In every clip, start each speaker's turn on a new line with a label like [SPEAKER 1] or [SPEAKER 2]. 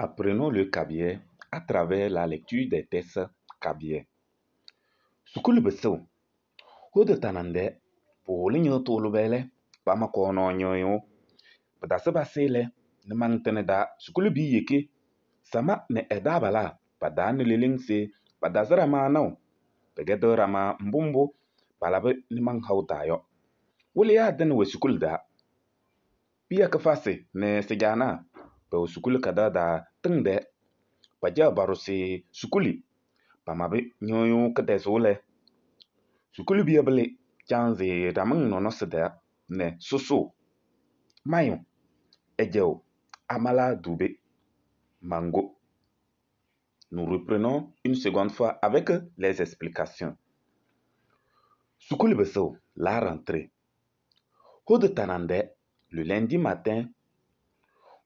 [SPEAKER 1] Apprenons le kabyè à travers la lecture des textes kabyè. Sukulu pɩsɩɣ, hodo tanandɛɛ, pɩhʋlɩ ñɩɣtʋ lʋbɛ lɛ, pama kɔɔnaɣ ñɩɣyʋʋ. Pɩtasɩ pasɩ lɛ, nɩmaŋ tɩnɛ taa sukulu piya yeki. Sama nɛ ɛ-taabalaa pataa nɛ leleŋ se patasɩ ɖama naʋ. Pɛkɛdɩɣ ɖama mbʋ mbʋ palabɩ nɩmaŋ haʋ taa yɔ. Wɩlɩyaa tɩŋ wɛ sukulu taa. Piya kɩfasɩ nɛ sɩ-caanaa pɛwɛ sukulu kadaɣ taa tɩŋ tɛɛ. Pacaɣ paɖʋsɩ sukuli. Pamabɩ ñɩɣyʋʋ kɩtɛzʋʋ lɛ, sukulu piya pɩlɩ caanzɩ ɖamɩŋ nɔnɔsɩ taa nɛ sʋsʋʋ. Mayʋ Ɛdzɛwʋ Amala Doubé, Mango. Nous reprenons une seconde fois avec les explications. Sukulu pɩsɩɣ, la rentrée. Hodo tanandɛɛ, le lundi matin,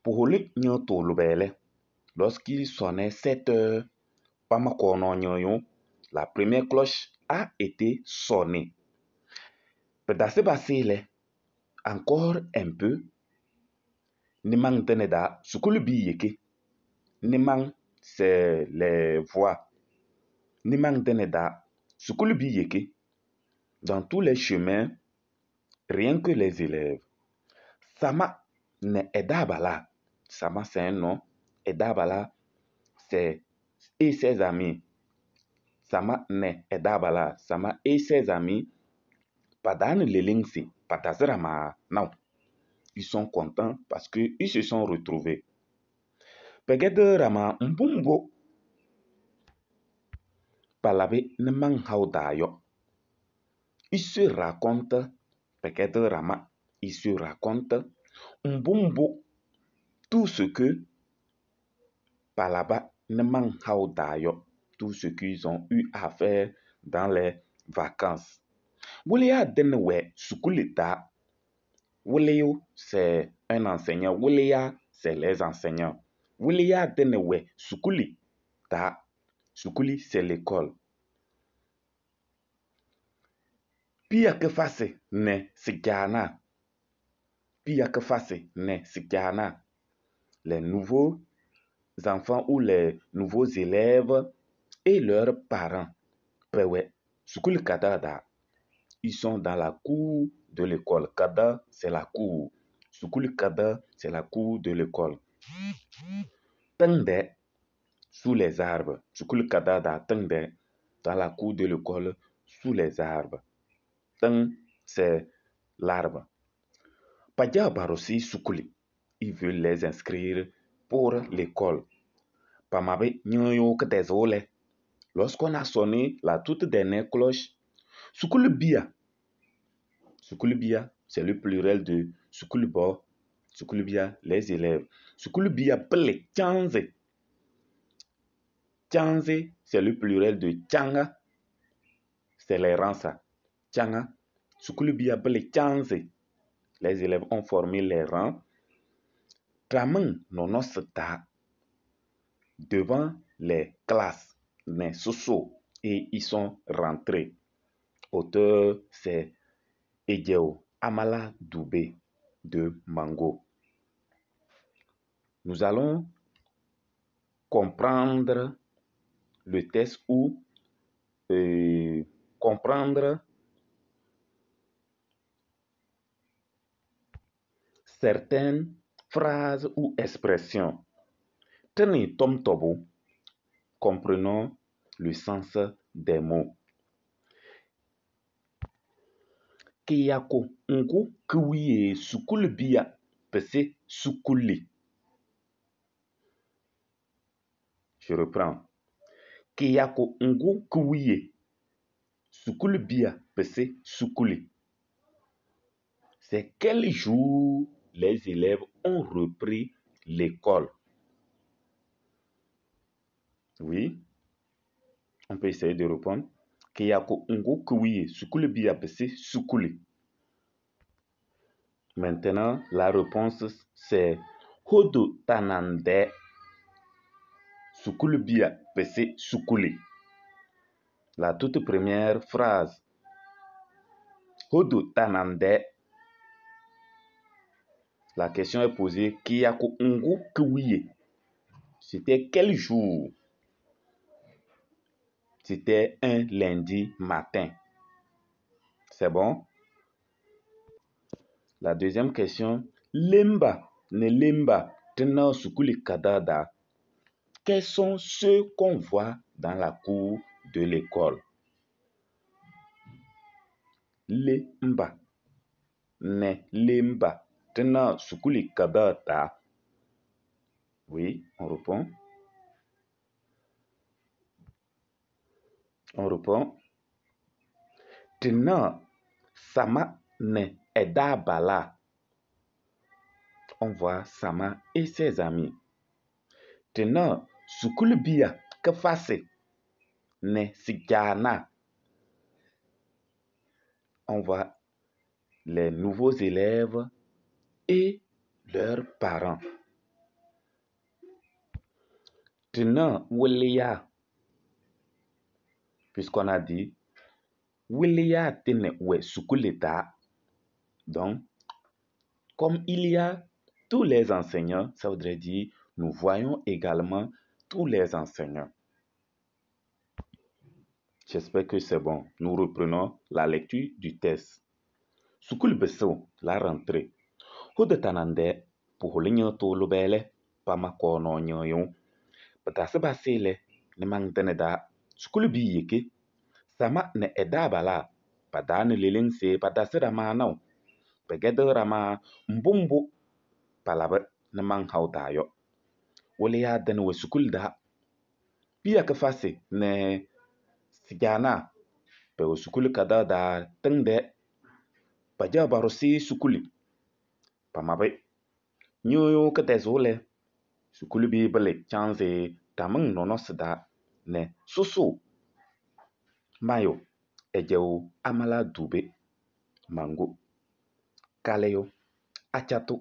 [SPEAKER 1] pɩhʋlɩ ñɩɣtʋ lʋbɛ lɛ, lorsqu'il sonnait 7 heures, pama kɔɔnaɣ ñɩɣyʋʋ, la première cloche a été sonnée. Pɩtasɩ pasɩ lɛ, encore un peu, nɩmaŋ tɩnɛ taa sukulu piya yeki. Nɩmaŋ, c'est les voies. Nɩmaŋ tɩnɛ taa sukulu piya yeki. Dans tous les chemins, rien que les élèves. Sama nɛ ɛ-taabalaa. Sama, c'est un nom. Ɛ-taabalaa, c'est et ses amis. Sama nɛ ɛ-taabalaa. Sama et ses amis. Pataa nɛ leleŋ se patasɩ ɖama naʋ. Ils sont contents parce qu'ils se sont retrouvés. Pɛkɛdɩɣ ɖama mbʋ mbʋ palabɩ nɩmaŋ haʋ taa yɔ. Ils se racontent, pɛkɛdɩɣ ɖama, ils se racontent mbʋ mbʋ tout ce que palaba nɩmaŋ haʋ taa yɔ, tout ce qu'ils ont eu à faire dans les vacances. Wɩlɩyaa tɩŋ wɛ sukulu taa. Wɩlɩyʋ, c'est un enseignant. Wɩlɩyaa, c'est les enseignants. Wɩlɩyaa tɩŋ wɛ sukulu taa. Sukuli, c'est l'école. Piya kɩfasɩ nɛ sɩ-caanaa. Piya kɩfasɩ nɛ sɩ-caanaa. Les nouveaux enfants ou les nouveaux élèves et leurs parents pɛwɛ sukulu kadaɣ taa. Ils sont dans la cour de l'école. Kadaɣ, c'est la cour. Sukulu kadaɣ, c'est la cour de l'école. Tɩŋ tɛɛ, sous les arbres. Sukulu kadaɣ taa tɩŋ tɛɛ, dans la cour de l'école, sous les arbres. Tɩŋ, c'est l'arbre. Pacaɣ paɖʋsɩ sukuli. Ils veulent les inscrire pour l'école. Pamabɩ ñɩɣyʋʋ kɩtɛzʋʋ lɛ, lorsqu'on a sonné la toute dernière cloche, sukulu piya. Sukulu piya, c'est le pluriel de sukulu bo. Sukulu piya, les élèves. Sukulu piya pɩlɩ caanzɩ. Caanzɩ, c'est le pluriel de tchanga. C'est les rangs, ça. Tchanga. Sukulu piya pɩlɩ caanzɩ. Les élèves ont formé les rangs. Ɖamɩŋ nɔnɔsɩ taa devant les classes, nɛ sʋsʋʋ, et ils sont rentrés. Auteur, c'est Edjeo Amala Doubé de Mango. Nous allons comprendre le texte ou comprendre certaines phrases ou expressions. Tenez Tom Tobo, comprenons le sens des mots. Kɩyakʋ ŋgʋ kɩwiye sukulu piya pɩsɩ sukuli. Je reprends. Kɩyakʋ ŋgʋ kɩwiye sukulu piya pɩsɩ sukuli. C'est quel jour les élèves ont repris l'école? Oui, on peut essayer de répondre. Kɩyakʋ ŋgʋ kɩwiye sukulu piya pɩsɩ sukuli. Maintenant, la réponse c'est Hodo Tanandɛ. Sukulu piya pɩsɩ sukuli. La toute première phrase. Hodo Tanandɛ. La question est posée. Kɩyakʋ ŋgʋ kɩwiye. C'était quel jour? C'était un lundi matin. C'est bon? La deuxième question, Lemba ne Lemba tena sukuli kadada. Quels sont ceux qu'on voit dans la cour de l'école? Lemba ne Lemba tena sukuli kadada. Oui, on répond. On répond. Tena Sama ne Edabala. On voit Sama et ses amis. Tena Sukulubia Kefase ne Sigana. On voit les nouveaux élèves et leurs parents. Tena Welia, puisqu'on a dit Welia tene we sukuleta. Donc, comme il y a tous les enseignants, ça voudrait dire nous voyons également tous les enseignants. J'espère que c'est bon. Nous reprenons la lecture du texte. Sukul beso, la rentrée. Hode tanande, puhulinyo to lubele, pama kono nyoyo. Patase basele, ne mangtene da, sukul bi yeke. Sama ne edabala, padane lelengse, padase rama nao. Pegede rama, mbumbu, palabe ne manghau dayo. Wole ya dene we sukul da. Pia ke fase ne sigana, pe we sukul kada da tengde. Paja barosi sukuli. Pamabe. Nyoyo ke tezole. Sukuli bi bele chanze tameng nono seda ne soso. Mayo ejeo amala dube. Mango. Kaleyo. Achato.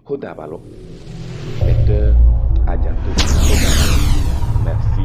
[SPEAKER 1] Hodabalo. Lecteur Adjato Hodabalo. Merci.